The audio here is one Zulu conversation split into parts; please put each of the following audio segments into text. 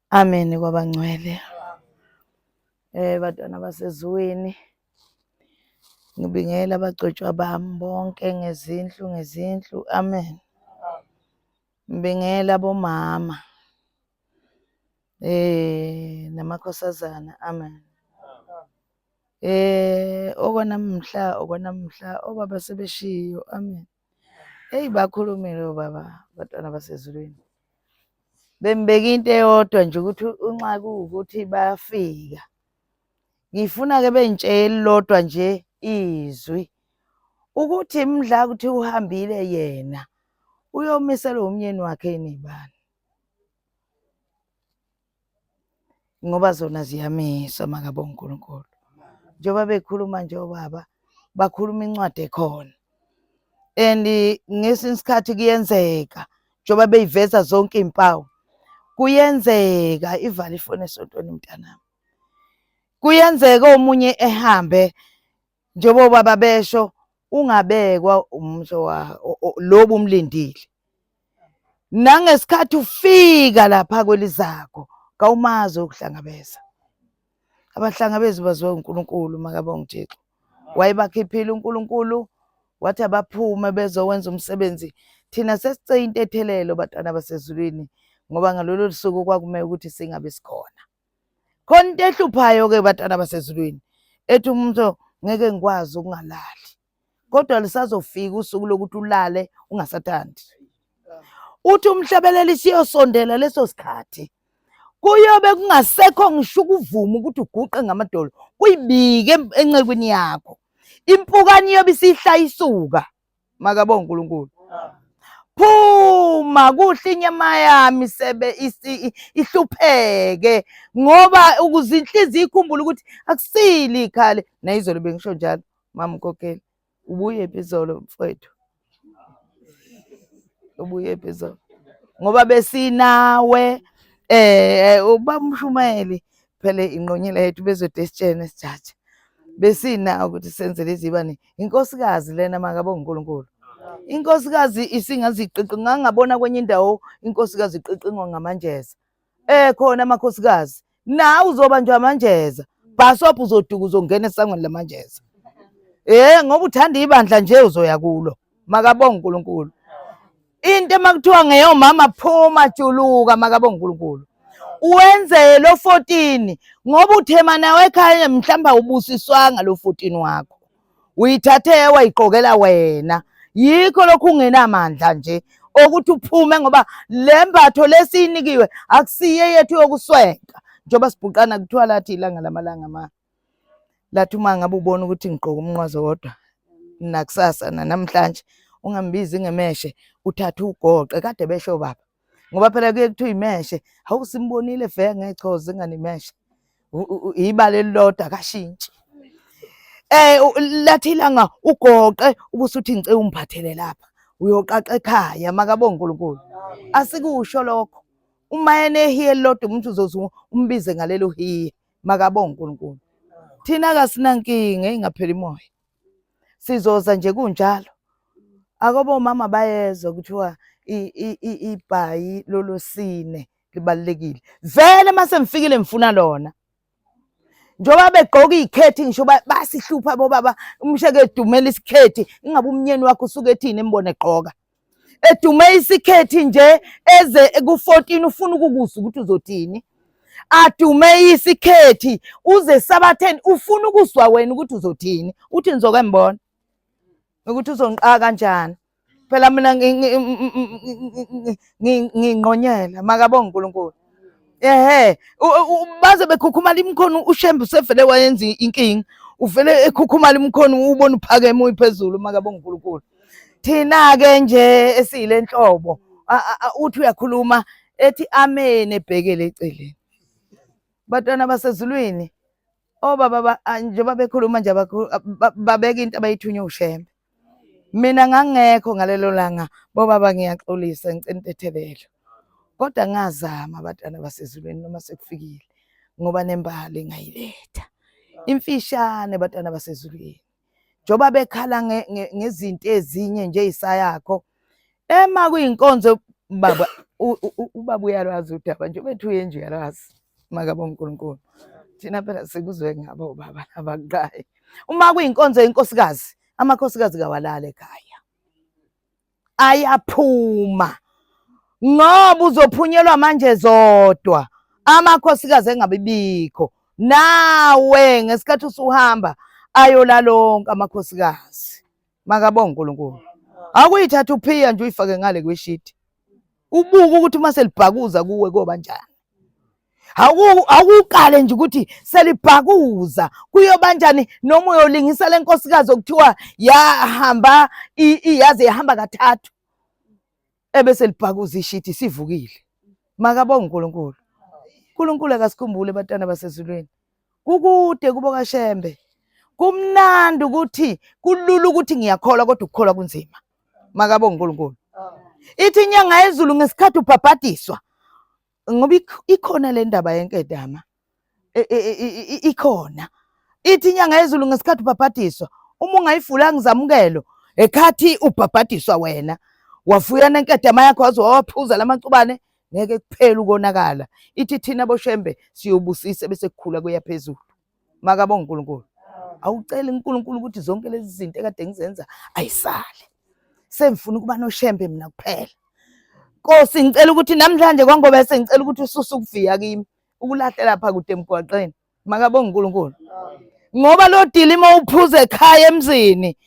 Amen kwabangcwele. Bantwana basezulwini. Ngibingela abagcotshwa bami bonke ngezindlu ngezindlu. Amen. Ngibingela bomama. Namakhosazana. Amen. Okwanamhla okwanamhla obaba sebeshiyo. Amen. Hey bakhulumile obaba bantwana basezulwini. Bembeka into eyodwa nje ukuthi unxa kuwukuthi bayafika. Ngifuna-ke bengitshele elilodwa nje izwi ukuthi mdla kuthi uhambile yena uyomiselwa umyeni wakhe yini bani ngoba zona ziyamiswa makabonga uNkulunkulu. Njengoba bekhuluma nje obaba bakhuluma incwadi ekhona and ngesinye isikhathi kuyenzeka njengoba beyiveza zonke iy'mpawu kuyenzeka ivale ifoni esontweni mntanami. Kuyenzeka omunye ehambe njengoba obaba besho ungabekwa umuntu lobu umlindile. Nangesikhathi ufika lapha kwelizakho kawumazi ukuhlangabeza. Abahlangabezi baziwa uNkulunkulu makabonga uThixo. Wayebakhiphile uNkulunkulu wathi abaphume bezowenza umsebenzi. Thina sesicela intethelelo bantwana basezulwini ngoba ngalolu suku kwakumele ukuthi singabe sikhona. Khona into ehluphayo-ke bantwana basezulwini ethi umuntu ngeke ngikwazi ukungalali kodwa lisazofika usuku lokuthi ulale ungasathandi. Uthi umhlabeleli siyosondela leso sikhathi kuyobe kungasekho ngisho ukuvuma ukuthi uguqe ngamadolo kuyibike encekwini yakho impukane iyobe isihla isuka makabonga uNkulunkulu phuma kuhle inyama yami sebe ihlupheke ngoba ukuze inhliziyo ikhumbule ukuthi akusili ikhale nayizolo bengisho njalo mama mkhokheli ubuye phi izolo mfowethu ubuye phi izolo ngoba besinawe uba umshumayeli phela inqonyela yethu bezode sitshene sijaja besinawo ukuthi senze lezi bani inkosikazi lena makabonga uNkulunkulu inkosikazi isingaziqiqi ngangabona kwenye indawo inkosikazi iqiqingwa ngamanjeza khona amakhosikazi nawe uzobanjwa amanjeza bhasobha uzoduka uzongena esangweni lamanjeza ngoba uthanda ibandla nje uzoya kulo makabonga uNkulunkulu into emakuthiwa ngeyomama phuma juluka makabonga uNkulunkulu wenze lo 14 ngoba uthema nawe ekhaya mhlawumbe awubusiswanga lo 14 wakho uyithathe wayigqokela wena yikho lokhu ungenamandla nje okuthi uphume ngoba le mbatho lesiyinikiwe akusiye yethu yokuswenka njengoba sibhuqana kuthiwa lathi ilanga lamalanga ma lathi uma ngabe ubona ukuthi ngigqoka umnqwazo wodwa nakusasa namhlanje ungambizi ngemeshe uthathe ugoqe kade besho baba ngoba phela kuye kuthiwa imeshe hawu simbonile vele ngechoza inganimeshe ibala elilodwa akashintshi lathi ilanga ugoqe ubusuthi ngicela ungiphathele lapha uyoqaqa ekhaya makabonga uNkulunkulu asikusho lokho uma enehiye elilodwa umuntu uzoze umbize ngalelo hiye makabonga uNkulunkulu thina kasinankinga ingapheli moya sizoza nje kunjalo akobo mama bayezwa kuthiwa ibhayi lolosine libalulekile vele mase ngifikile ngifuna lona njengoba begqoka iy'khethi ngisho basihlupha bobaba umsheke edumela isikhethi ingabe umnyeni wakho usuke ethini embone egqoka edume isikhethi nje eze ku-14 ufuna ukukuzwa ukuthi uzothini adume isikhethi uze sabatheni ufuna ukuzwa wena ukuthi uzothini uthi ngizoke ngibona ukuthi uzongiqaka kanjani phela mina ngingqonyela makabonga uNkulunkulu ehe baze bekhukhumala imikhono uShembe usevele wayenza inkinga uvele ekhukhumala imikhono ubona uphakeme uyiphezulu makabonga uNkulunkulu thina-ke nje esiyile nhlobo uthi uyakhuluma ethi amen ebhekele eceleni bantwana basezulwini obaba njengoba bekhuluma nje babeka into abayithunywe uShembe mina ngangekho ngalelo langa bobaba ngiyaxolisa ngicela intethelelo kodwa ngazama abantwana basezulwini noma sekufikile ngoba nembali ngayiletha imfishane bantwana basezulwini. Njengoba bekhala ngezinto ezinye nje eyisayakho. Ema kuyinkonzo baba ubaba uyalwazi udaba nje ubethu uye nje uyalwazi. Makabonga uNkulunkulu. Thina phela sikuzwe ngabo baba abakuqayi. Uma kuyinkonzo yenkosikazi, amakhosikazi kawalali ekhaya. Ayaphuma. Ngoba uzophunyelwa manje zodwa. Amakhosikazi engabibikho. Nawe ngesikhathi usuhamba ayolala onke amakhosikazi. Makabonga uNkulunkulu. Akuyithatha uphiya nje uyifake ngale kweshidi. Ubuke ukuthi uma selibhakuza kuwe koba njani. Awuqale nje ukuthi selibhakuza kuyoba njani noma uyolingisa lenkosikazi okuthiwa yahamba iyaze yahamba kathathu ebese libhakuza ishidi sivukile. Makabonga uNkulunkulu. uNkulunkulu akasikhumbule bantwana basezulwini. Kukude kubo kaShembe. Kumnandi ukuthi kulula ukuthi ngiyakholwa kodwa ukukholwa kunzima. Makabonga uNkulunkulu. Ithi inyanga yezulu ngesikhathi ubhabhadiswa ngoba ikhona le ndaba yenkedama e, e, e, ikhona. Ithi inyanga yezulu ngesikhathi ubhabhadiswa uma ungayifulanga izamukelo ekhathi ubhabhadiswa wena wafuya nenkedama yakho waze wawaphuza lamacubane ngeke kuphele ukonakala. Ithi thina boShembe siyobusisa bese kukhula kuya phezulu. Makabonga uNkulunkulu. Awuceli uNkulunkulu ukuthi zonke lezi zinto ekade ngizenza ayisale. Sengifuna ukuba noShembe mina kuphela. Nkosi ngicela ukuthi namhlanje kwangoba sengicela ukuthi ususe ukuviya kimi ukulahle lapha kude emgwaqeni. Makabonga uNkulunkulu. Ngoba lo dili uma uphuza ekhaya emzini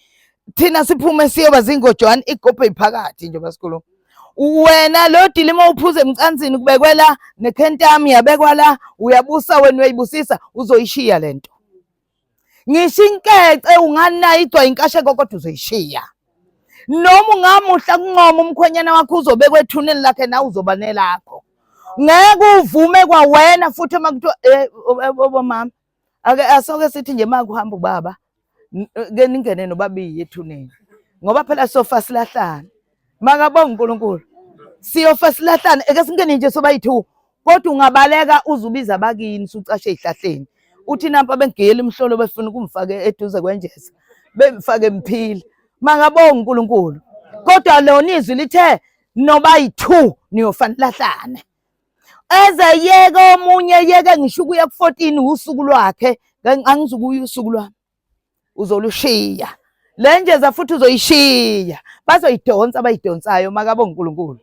thina siphume siyoba zingojwana igobhe iphakathi nje basikhuluma. Wena lo dili uma uphuza emcansini kubekwe la nekhentami yabekwa la uyabusa wena uyayibusisa uzoyishiya lento. Ngisho inkece unganayo igcwa inkasheko kodwa uzoyishiya. Noma ungamuhla kunqoma umkhwenyana wakho uzobekwa ethuneni lakhe nawe uzoba nelakho. Ngeke uvume kwawena futhi uma kuthiwa obomama ake asoke sithi nje uma kuhamba ubaba ke ningene nobabili ethuneni ngoba phela sofa silahlane. Makabonga uNkulunkulu. Siyofa silahlane eke singene nje soba yi-2 kodwa ungabaleka uzubiza abakini usucashe ezihlahleni. Uthi nampa bengigiyela imhlolo befuna ukumfaka eduze kwenjeza bemfake mphile. Makabonga uNkulunkulu. Kodwa lona izwi lithe noba yi-2 niyofa nilahlane. Eze yeke omunye yeke ngisho ukuya ku-14 usuku lwakhe angizukuya usuku lwami. Uzolushiya le njeza futhi uzoyishiya bazoyidonsa abayidonsayo makabonga uNkulunkulu.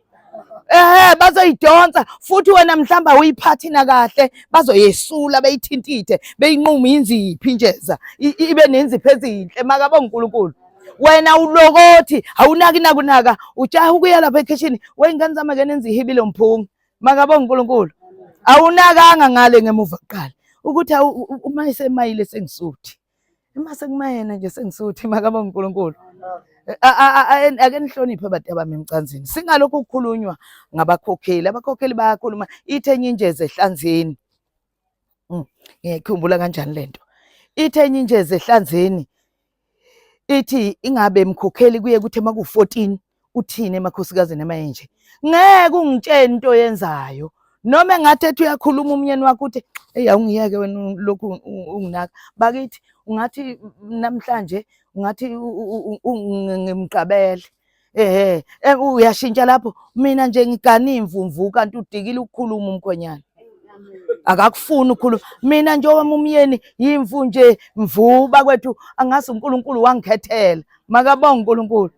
Ehe bazoyidonsa futhi wena mhlawumbe awuyiphathi nakahle bazoyesula beyithintithe beyinqume inziphi injeza ibe nenzipho ezinhle makabonga uNkulunkulu. Wena ulokothi awunaki nakunaka ujaha ukuya lapha ekhishini weyingane zami ake nenze ihibile mphunga makabonga uNkulunkulu. Awunakanga ngale ngemuva kuqala ukuthi uma esemayile sengisuthi uma sekumayena nje sengisuthi makabonga uNkulunkulu. Ake nihloniphe abantu abami emcanzini singalokhu kukhulunywa ngabakhokheli abakhokheli bayakhuluma ithe enye injeze ehlanzeni. Ngiyayikhumbula kanjani lento ithe enye injeze ehlanzeni ithi ingabe mkhokheli kuye kuthi uma ku-14 uthini emakhosikazini emayenje ngeke ungitshene into oyenzayo noma engathi ethi uyakhuluma umnyeni wakho uthi eyi awungiyeke wena lokhu unginaka bakithi ungathi namhlanje ungathi ngimqabele ehe uyashintsha lapho mina nje ngigana imvumvu kanti udikile ukukhuluma umkhwenyana akakufuni ukukhuluma mina nje owami umyeni yimvu nje mvu bakwethu angase uNkulunkulu wangikhethela makabonga uNkulunkulu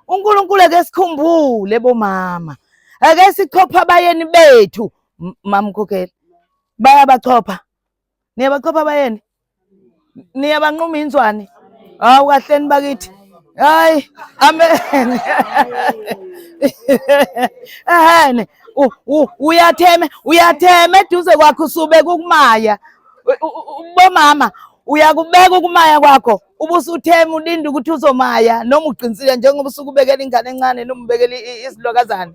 uNkulunkulu ake sikhumbule bomama ake sichopha abayeni bethu mamkhokheli bayabachopha niyabachopha abayeni niyabanquma inzwane hawu kahleni bakithi hayi amen ehene uyatheme uyathema eduze kwakho usubeka ukumaya bomama uyakubeka ukumaya kwakho ubusuthema ulinde ukuthi uzomaya noma uqinisile njengoba usukubekela ingane encane noma ubekela isilokazane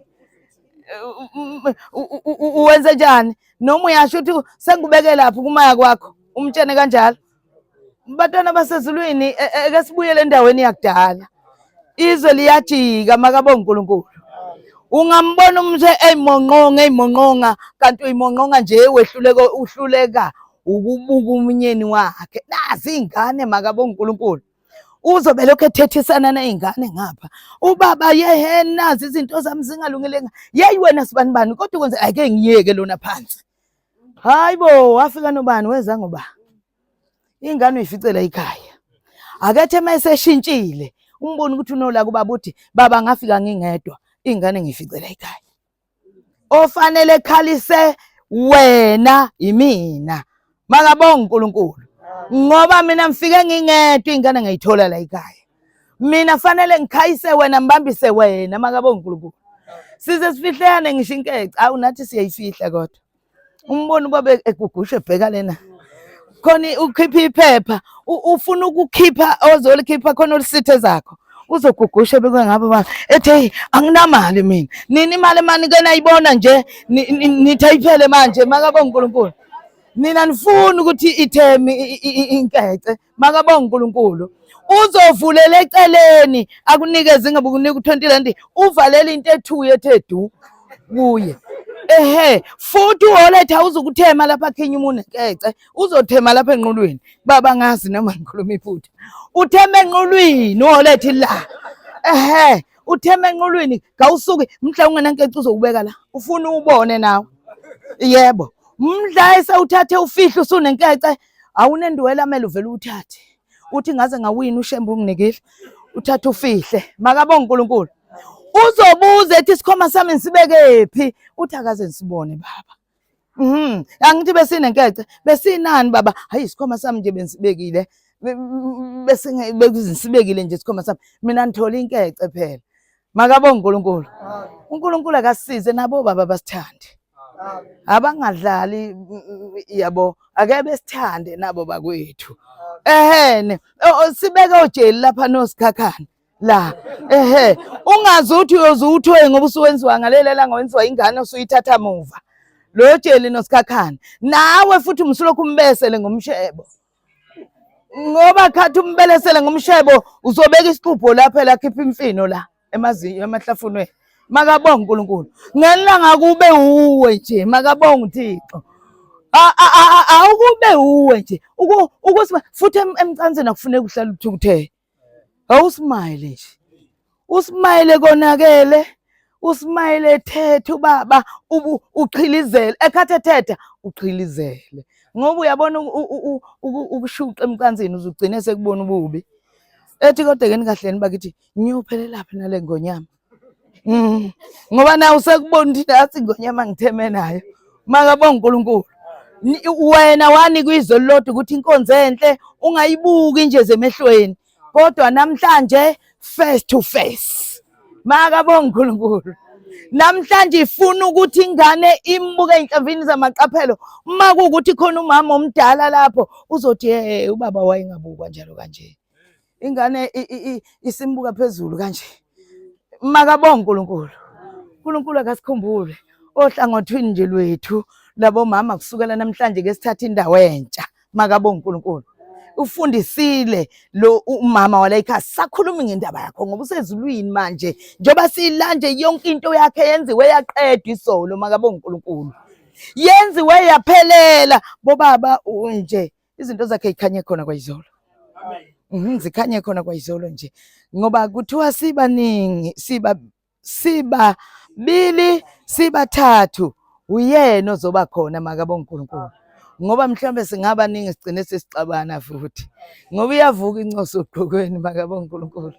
uwenze njani noma uyasho ukuthi sengikubeke lapho kumaya kwakho umtshene kanjalo bantwana basezulwini eke sibuyele endaweni yakudala izwe liyajika makabonga uNkulunkulu ungambona umuntu eyimonqonga eyimonqonga kanti uyimonqonga nje wehluleka uhluleka ukubuka umnyeni wakhe nazi ingane makabonga uNkulunkulu. Uzobe lokhu ethethisana nezingane ngapha. Ubaba yehe nazi izinto zami zingalungile. Yeyi wena sibanibani kodwa kwenze ake ngiyeke lona phansi. Hayibo wafika nobani weza ngoba ingane uyificela ekhaya. Akethe uma eseshintshile umbona ukuthi unolaka ubaba uthi baba ngafika ngingedwa ingane ngiyificela ekhaya. Ofanele khalise wena yimina. Makabonga uNkulunkulu. Ngoba mina ngifike ngingedwa ingane ngayithola la ekhaya. Mina fanele ngikhayise wena ngibambise wena makabonga uNkulunkulu. Size sifihlane ngisho inkece. Awu nathi siyayifihla kodwa. Umbona ubaba egugusha ebheka lena. Khona ukhipha iphepha, ufuna ukukhipha ozolikhipha khona olisithe zakho. Uzogugusha beke ngabe ba ethi hey anginamali mina. Nini imali mani ke nayibona nje nithi ayiphele manje makabonga uNkulunkulu. Nina nifuna ukuthi ithemi inkece makabonga uNkulunkulu. Uzovulela eceleni akunikeze ingabe ukunika u20 rand uvalele into ethuye ethe du kuye. Ehe futhi uholetha awuzukuthema lapha khinye umuntu nkece uzothema lapha enqulwini baba ngazi noma ngikhuluma iphutha uthema enqulwini uholetha la ehe uthema enqulwini gawusuki mhla ungenankece uzokubeka la ufuna ubone nawe yebo mhla esewuthathe ufihle usunenkece awunenduwela mele uvele uthathe uthi ngaze ngawina ushembe unginikile uthathe ufihle makabonga uNkulunkulu uzobuza ethi isikhoma sami ngisibekephi uthi akaze ngisibone baba angithi besinenkece besinani baba hayi isikhoma sami nje bengisibekile bese bekuzinsibekile nje isikhoma sami mina ngithola inkece phela makabonga uNkulunkulu uNkulunkulu akasize nabo baba basithande abangadlali yabo ake besithande nabo bakwethu ehene sibeke ojeli lapha nosikhakhane la ehe ungazi uthi uyoze uthoye ngoba usuwenziwa ngaleli langa wenziwa ingane usuyithatha muva lo jeli nosikhakhane nawe futhi umsulokhu umbesele ngomshebo ngoba khathi umbelesele ngomshebo uzobeka isixubho lapha lakhipha imfino la emazinyo emahlafunweni makabonga uNkulunkulu ngelanga kube uwe nje makabonga uThixo awukube uwe nje ukuthi futhi emcansini akufuneki uhlale uthukuthele awusmayile nje usmayile konakele usmayile ethethe ubaba uqhilizele ekhathe ethetha uqhilizele ngoba uyabona ukushuqa emcansini uzugcine sekubona ububi ethi kodwa ke nikahleni bakithi ngiyophelelaphi nale ngonyama Ngoba nawe usekubona ukuthi nathi ngonyama ngitheme nayo. Makabonga uNkulunkulu. Wena wanikwa izwi elilodwa ukuthi inkonzo enhle ungayibuki nje zemehlweni. Kodwa namhlanje face to face. Makabonga uNkulunkulu. Namhlanje ifuna ukuthi ingane imbuke ey'nhlamvini zamaqaphelo. Uma kuwukuthi khona umama omdala lapho uzothi hey ubaba wayengabukwa njalo kanje. Ingane isimbuka phezulu kanje. Makabonga uNkulunkulu. uNkulunkulu akasikhumbule ohlangothini nje lwethu labomama kusukela namhlanje ke sithatha indawo entsha. Makabonga uNkulunkulu. Ufundisile lo umama wala ekhaya sakhuluma ngendaba yakho ngoba usezulwini manje njengoba silanje yonke into yakhe yenziwe yaqedwa isolo makabonga uNkulunkulu. Yenziwe yaphelela bobaba nje izinto zakhe ikhanye khona kwayizolo. Zikhanye khona kwayizolo nje ngoba kuthiwa sibaningi siba bili sibathathu uyena ozoba khona makabonga uNkulunkulu ngoba mhlawumbe singaba ningi sigcine sesixabana futhi ngoba iyavuka incoso ogqokweni makabonga uNkulunkulu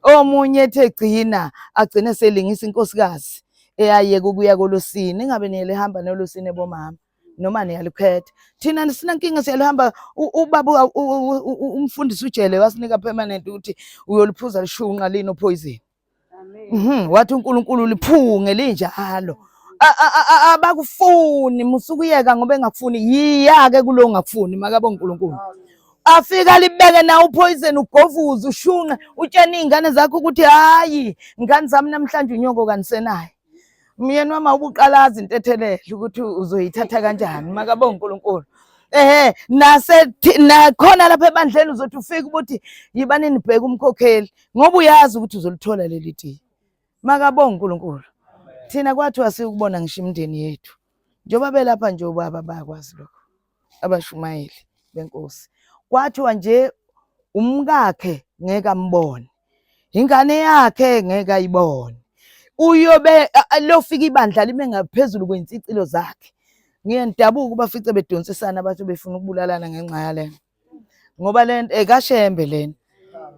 omunye ethe gcina agcine selingisa inkosikazi eyayeka ukuya kolusini ingabe niyelihamba nolusini bomama noma niyalukhetha thina sinankinga siyalihamba ubaba umfundisi ujele wasinika permanent ukuthi uyoliphuza lishunqa lino poison wathi uNkulunkulu liphunge linjalo abakufuni musukuyeka ngoba engakufuni yiya-ke kulo ongakufuni makabe uNkulunkulu afika libeke na upoison ugovuze ushunqe utshene iy'ngane zakho ukuthi hhayi ngane zami namhlanje unyoko kanisenaye Myeni wami awubuqalazi intethelelo ukuthi uzoyithatha kanjani makabonga uNkulunkulu. Ehe nase nakhona lapha ebandleni uzothi ufike ukuthi yibani nibheke umkhokheli ngoba uyazi ukuthi uzolithola leli tiye. Makabonga uNkulunkulu. Thina kwathiwa sikubona ngisho imindeni yethu. Njengoba belapha nje ubaba bayakwazi lokho. Abashumayeli benkosi. Kwathiwa nje umkakhe Ngeke ambone. Ingane yakhe ngeke ayibone. Uyobe lofika ibandla lime ngaphezulu kwensicilo zakhe. Ngiye ngidabuka ubafice bedonsisana bathi befuna ukubulalana ngenxa yalena. Ngoba lento ekaShembe lena.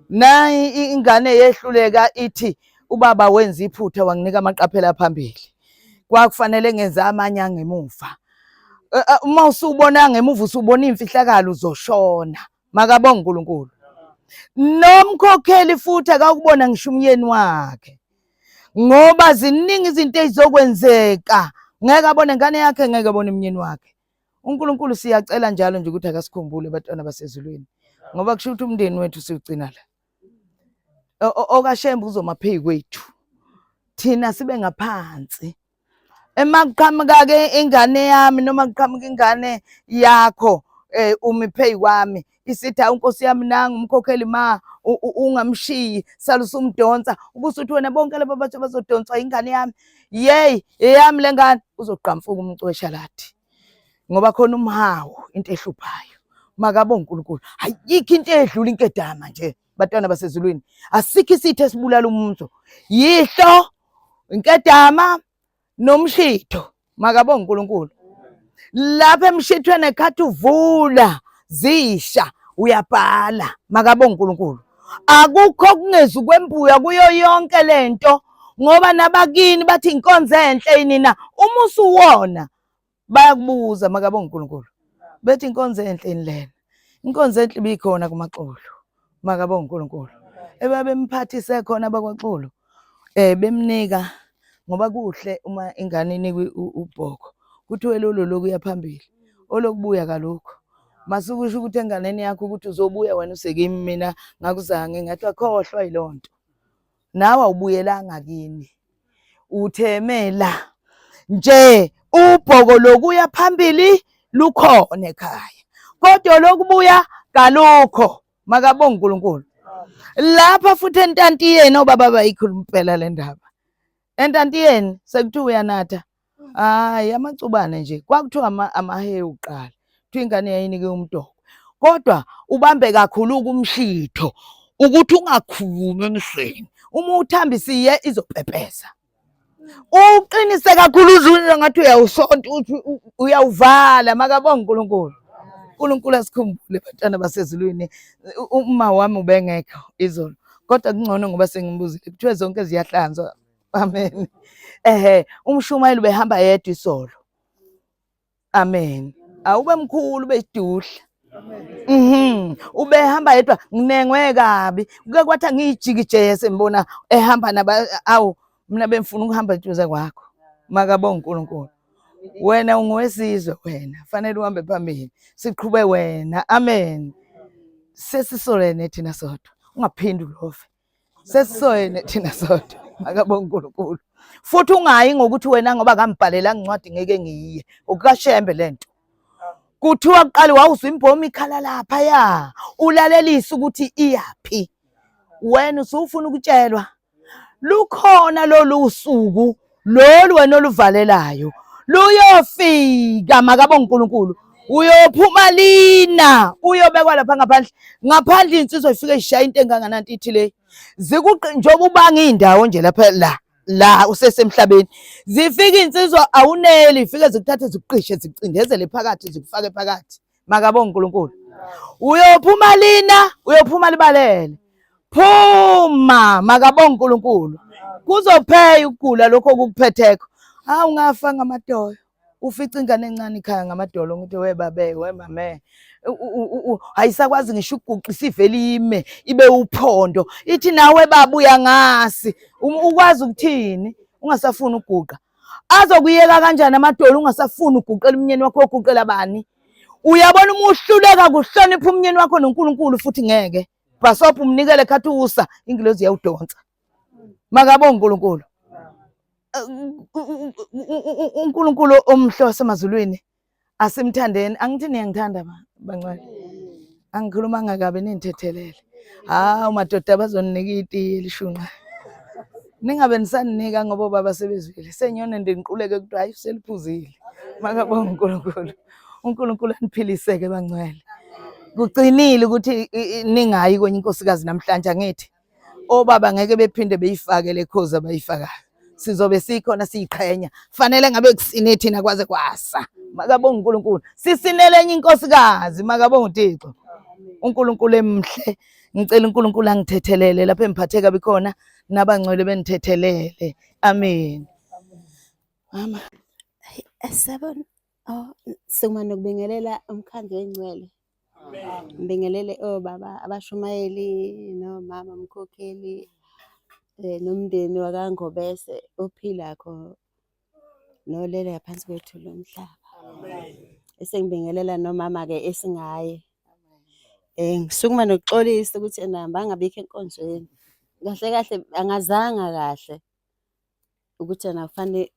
Nayi ingane yehluleka ithi ubaba wenza iphutha wanginika amaqaphela phambili. Kwakufanele ngenze amanye angemuva. Uma usubona ngemuva usubona imfihlakalo uzoshona. Makabonge uNkulunkulu. Nomkhokheli futhi akakubona ngisho umyeni wakhe. Ngoba ziningi izinto ezizokwenzeka. Ngeke abone ngane yakhe, ngeke abone umyeni wakhe. UNkulunkulu siyacela njalo nje ukuthi akasikhumbule bantwana basezulwini. Ngoba kusho ukuthi umndeni wethu siwugcina la. OkaShembe uzoma phezu kwethu. Thina sibe ngaphansi. Ema kuqhamuka-ke ingane yami noma kuqhamuka ingane yakho umi phezu kwami isithi hawu nkosi yami nangu umkhokheli ma ungamshiyi sale usumdonsa ubusuthi wena bonke laba bathi bazodonswa ingane yami yeyi eyami le ngane uzogqamfuka umcwesha lathi ngoba khona umhawu into ehluphayo makabonga uNkulunkulu ayikho into edlula inkedama nje bantwana basezulwini asikho isitho esibulala umuntu yihlo inkedama nomshitho makabonga uNkulunkulu lapha emshithweni ekhathi uvula zisha uyabhala makabonga uNkulunkulu akukho kungezi kwembuya kuyo yonke lento ngoba nabakini bathi inkonzo enhle yini na uma usuwona bayakubuza makabonga uNkulunkulu bethi inkonzo enhle yini lena inkonzo enhle ibikhona kumaxulu makabonga uNkulunkulu ebabemphathise khona abakwaXulu bemnika ngoba kuhle uma ingane inikwe ubhoko kuthiwe lolo lokuya phambili olokubuya kalukho masukusho ukuthi enganeni yakho ukuthi uzobuya wena usekimi mina ngakuzange ngathi wakhohlwa yiloo nto nawe awubuyelanga kini uthemela nje ubhoko lokuya phambili lukhona ekhaya kodwa lokubuya kalukho makabonga uNkulunkulu lapha futhi entantiyeni obaba bayikhuluma impela le ndaba entantiyeni sekuthiwa uyanatha hayi amacubane nje kwakuthiwa amahewu kuqala kuthiwa ingane yayinike umdoko kodwa ubambe kakhulu kumshitho ukuthi ungakhulumi emsweni uma uthambisiye izopepeza uqinise kakhulu uzwe ngathi uyawusonta uthi uyawuvala makabonga uNkulunkulu uNkulunkulu asikhumbule bantwana basezulwini uma wami ubengekho izolo kodwa kungcono ngoba sengimbuzile kuthiwe zonke ziyahlanzwa amen ehe umshumayeli ubehamba yedwa isolo amen awube mkhulu besidudla ubehamba yedwa nginengwe kabi kuke kwathi angiyijikijese ngibona ehamba naba awu mina bengifuna ukuhamba eduze kwakho makabonga uNkulunkulu wena ungowesizwe wena fanele uhambe phambili siqhube wena amen sesisolene thina sodwa ungaphindi ulove sesisoyene thina sodwa makabonga uNkulunkulu futhi ungayi ngokuthi wena ngoba kambhalelanga incwadi ngeke ngiyiye ukukashembe lento kuthiwa kuqala wawuzwa imbhomu ikhala lapha ya ulalelisa ukuthi iyaphi wena usufuna ukutshelwa lukhona lolu suku lolu wena oluvalelayo luyofika makabonga uNkulunkulu uyophuma lina uyobekwa lapha ngaphandle ngaphandle insizwa ifike ishaya into engangananti ithi le zikuqi njengoba ubanga indawo nje lapha la la usesemhlabeni zifika insizwa awuneli ifike zikuthathe zikuqishe zikucindezele phakathi zikufake phakathi makabonga uNkulunkulu uyophuma lina uyophuma libalele phuma makabonga uNkulunkulu kuzopheya ukugula lokho okukuphetheko hawu ungafa ngamadoyo ufica ingane encane ikhaya ngamadolo ngithi we babe we mame ayisakwazi ngisho ukuguqa isivele ime ibe uphondo ithi nawe baba uyangasi ukwazi ukuthini ungasafuni ukuguqa azokuyeka kanjani amadolo ungasafuni uguqela umnyeni wakho oguqela bani uyabona uma uhluleka kuhlonipha umnyeni wakho noNkulunkulu futhi ngeke bhasobha umnikele khathi usa ingilozi iyawudonsa makabonga uNkulunkulu uNkulunkulu omhle wasemazulwini asimthandeni angithi niyangithanda bancane angikhulumanga kabi ningithethelele hawu madoda bazoninika itiye elishunqa ningabe nisaninika ngoba obaba sebezwile senyone ndingiquleke kuthiwa hayi seliphuzile makabonga uNkulunkulu uNkulunkulu aniphiliseke bangcwele. Kuqinile ukuthi ningayi kwenye inkosikazi namhlanje angithi. Obaba ngeke bephinde beyifake le khozi abayifakayo. Sizobe sikhona siyiqhenya. Fanele ngabe kusine thina kwaze kwasa. Makabonga uNkulunkulu. Sisinele enye inkosikazi, makabonga uThixo. uNkulunkulu emhle. Ngicela uNkulunkulu angithethelele lapho engiphathe kabi khona nabangcwele benithethelele. Amen. Mama. Sabona. Oh, sukuma nokubingelela umkhandlu wengcwele. Ngibingelele obaba abashumayeli nomama umkhokheli nomndeni wakaNgobese ophila kho nolele ngaphansi kwethu lomhlaba. Esengibingelela nomama-ke esingaye. Ngisukuma nokuxolisa ukuthi ena bangabikho enkonzweni. Kahle kahle angazanga kahle. Ukuthi ena kufanele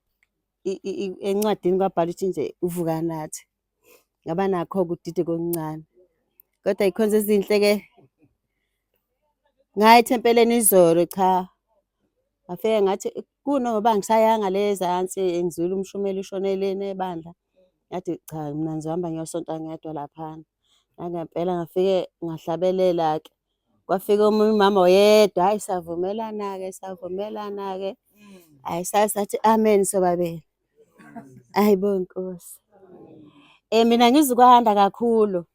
encwadini kwabhalwa ukuthi nje uvuka nathi. Ngaba nakho-ke ukudideka okuncane. Kodwa iy'khonzi ezinhle-ke ngaya ethempelini izolo cha, ngafike ngathi kunoba angisayanga le ezansi ngizwile umshumeli ushone lena ebandla. Ngathi cha mina ngizohamba ngiyosonta ngedwa laphana. Nangempela ngafike ngahlabelela-ke. Kwafika omunye umama oyedwa, hhayi savumelana-ke, savumelana-ke. Hhayi sathi amen sobabili. Hhayi bo Nkosi. Mina ngizukwanda kakhulu.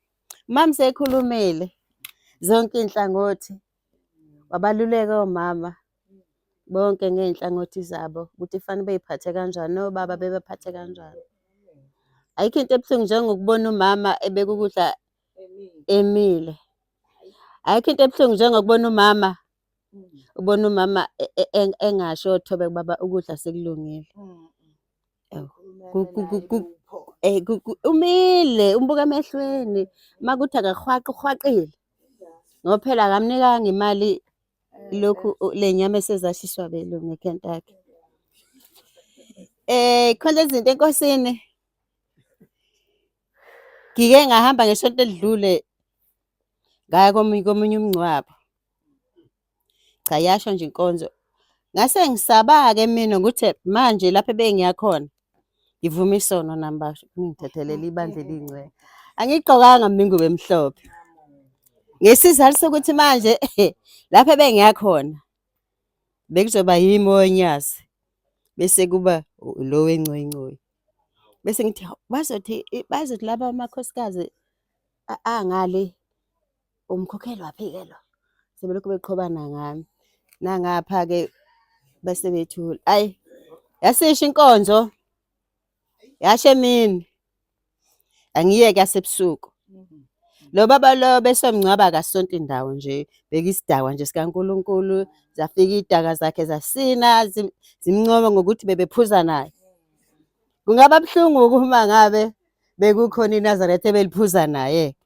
Umama usekhulumile zonke iy'nhlangothi, wabaluleka omama bonke ngey'nhlangothi zabo ukuthi kufanele bey'phathe kanjani, nobaba bebaphathe kanjani. Ayikho into ebuhlungu njengokubona umama ebeka ukudla emile. Ayikho into ebuhlungu njengokubona umama ubona umama engasho othobe baba ukudla sekulungile. Umile umbuka emehlweni uma kuthi akahwaqi uhwaqile ngoba phela akamnikanga imali lokhu le nyama esezashiswa belungu eKentucky. Khona izinto enkosini Ngike ngahamba ngesonto elidlule ngaya komunye komunye umngcwabo. Cha yasho nje inkonzo. Ngase ngisaba-ke mina ukuthi manje lapho ebengiya khona ngivuma isono nami basho ningithethelele ibandla elingcwele. Angiyigqokanga mina ingubo emhlophe. Ngesizathu sokuthi manje lapho ebengiya khona bekuzoba yimi owonyazi bese kuba lo wengcoyingcoyi. Bese ngithi hawu bazothi bazothi laba amakhosikazi angale umkhokheli waphi-ke lo? Sebelokhu beqhobana ngami. Nangapha-ke bese bethula. Ayi, yasisha inkonzo, yasha emini. Angiyeke yasebusuku. Lo baba lo besomngcwaba akasonti indawo nje, bekuyisidakwa nje sikaNkulunkulu, zafika iy'dakwa zakhe zasina zimncoma ngokuthi bebephuza naye. Kungaba buhlungu uma ngabe bekukhona iNazaretha ebeliphuza naye.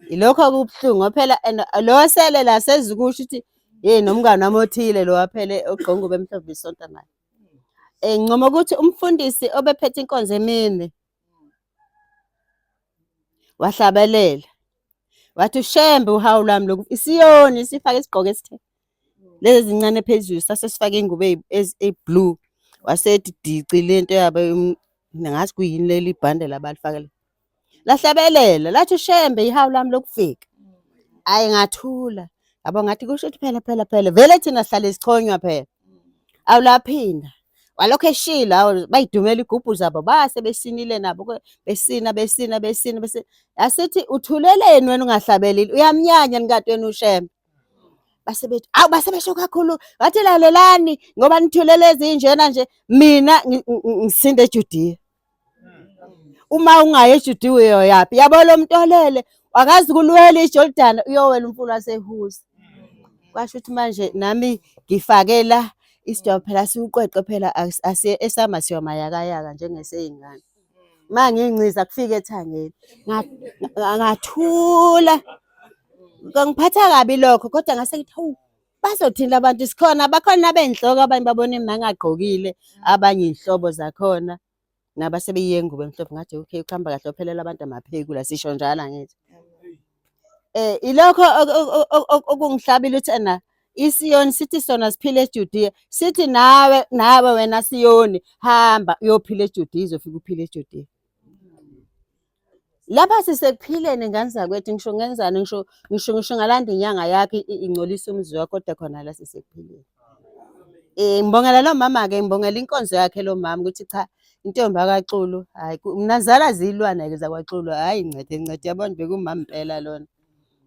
Ilokho okubuhlungu ngoba phela and lo osele la sezukusho ukuthi yeyi nomngani wami othile lo waphele ogqoke ingubo emhlophe isonta naye. Ngincoma ukuthi umfundisi obephethe inkonzo emini wahlabelela wathi uShembe uhawu lwami lokhu isiyoni sifake isigqoko esithe lezi ezincane phezulu sase sifake ingubo eyi-blue wasethi dici lento yabo ngazi kuyini leli bhande labalifakele Lahlabelela lathi uShembe ihawu lami lokufika. Ayi ngathula. Yabo ngathi kusho ukuthi phela phela phela vele thina sihlale sichonywa phela. Awulaphinda. Walokhu eshilo awu bayidumela igubhu zabo base besinile nabo besina besina besina besina. Yasithi uthuleleni wena ungahlabelile uyamnyanya nikati wena uShembe. Base bethi awu base besho kakhulu wathi lalelani ngoba nithulele ezinjena nje mina ngisinde eJudiya. Uma ungayi eJudiya uyoyaphi? Yabo lo muntu olele akazi kulwela iJordani uyowela umfula waseHusa. Kwasho ukuthi manje nami ngifake la isidwaba phela siwuqweqwe phela esama siyomayakayaka njengeseyingane. Uma nginciza kufike ethangeni ngathula. Kwangiphatha kabi lokho kodwa ngase ngithi hawu bazothini labantu sikhona bakhona abenhloko abanye babona mina ngagqokile abanye iy'nhlobo zakhona naba sebeyiye ngubo emhlophe ngathi okay ukuhamba kahle ophelela abantu amaphekula sisho njalo angithi ilokho okungihlabile ukuthi ena iSiyoni sithi sona siphile eJudiya sithi nawe nawe wena Siyoni hamba uyophila eJudiya izofika uphile eJudiya. Lapha sisekuphileni ngane zakwethu, ngisho ngenzani, ngisho ngisho ngisho ngalanda inyanga yakho ingcolise umuzi wakho, kodwa khona la sisekuphileni. Ngibongela lo mama-ke, ngibongela inkonzo yakhe lo mama ukuthi cha, intombi yakwaXulu, hhayi mina zala ziyilwane-ke zakwaXulu, hhayi ncede ncede, yabona bekumama impela lona.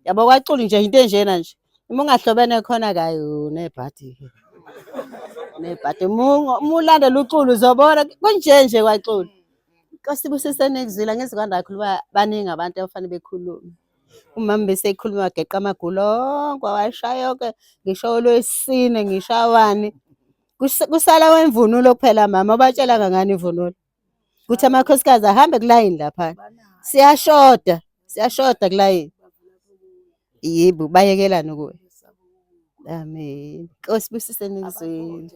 Yabo kwaXulu nje into enjena nje, uma ungahlobene khona-ke hhayi unebhadi-ke. Unebhadi, uma ulandela uXulu uzobona kunje nje kwaXulu. Nkosi ibusise nikuzwile, angizukwanda kakhulu uba baningi abantu abafanele bekhulume. Umama besekhuluma wageqa amagula onke wawashaya yonke, ngisho olwesine ngisho awani. Kusala wemvunulo kuphela mama, ubatshela kangani imvunulo? Ukuthi amakhosikazi ahambe kulayini lapha. Siyashoda, siyashoda kulayini. Yebo, bayekelani kuwe. Amen. Nkosi ibusise nikuzwile.